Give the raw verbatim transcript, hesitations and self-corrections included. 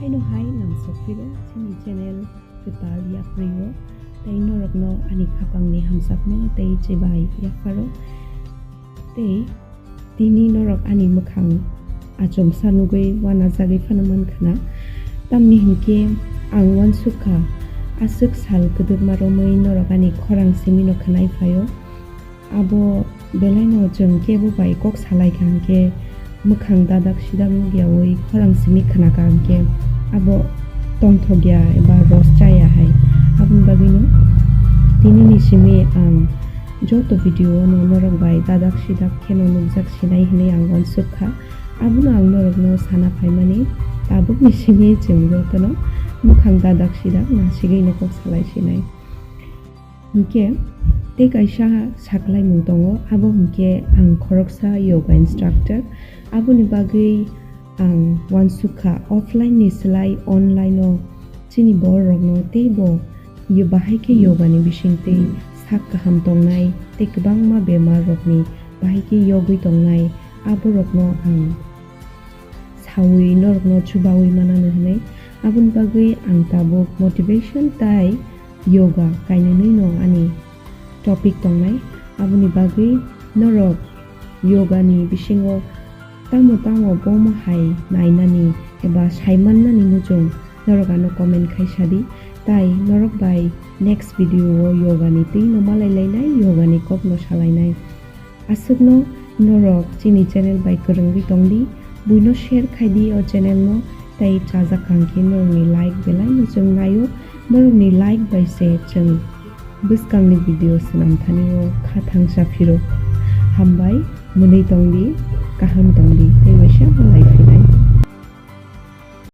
Haino hai nang sokphiro chini channel kwtal yapri o, tei norokno ani khapangni hamjakma tei chibai yapharo. Tei tini norok ani mwkhang achomsa nugwi uanajagwi phano mankha na. Tamni hinkhe ang uansukha, aswk sal kwdwkma romwi norok ani khorang simino khwnai phaio. Abo belaino chwng kebo bai kok salaikha hinkhe mwkhang dadak sidak nukyaui khorang simi khnakha hinkhe abo tongthokya eba ros chaya hai. Aboni bagwino tinini simi ang joto video-o no norok bai dadak sidak kheno nukjak sinai hinwi ang uansukha. Abono ang norokno sana phaimani, tabukni simi chwng jotono mwkhang dadak sidak nasigwi no kok salai sinai. Hinkhe tei kaisa saklaimung tongo, abo hinkhe ang khoroksa yoga instructor. Aboni bagwi ang uansukha offline ni slai online o chini bororokno teibo yo-, bahai khe yoga ni bisingtwi sak kaham tongnai tei kwbangma bemar rokni bahai khe yogwi tongnai aborokno ang saui norokno chubaui manano hinwi. Aboni bagwi ang tabuk motivation tai yoga kainwino ani topic tongnai. Aboni bagwi norok yoga ni bisingo tamo tamo bomo hai nainani eba saimannani muchung norok ano comment khai sadi. Tai norok bai next video o yoga ni twi no malai lainai, yoga ni kok no salainai. Aswkno norok chini channel bai kwrwngwi tongdi, buino share khaidi o channel no, tei chajak kha hinkhe norokni like belai no chwng naio, norokni like bai se chwng bwskangni video swnam thani o kha thangsa phiro. Hambai, mwnwi tongdi, kaham tongdi, tei waisa malai.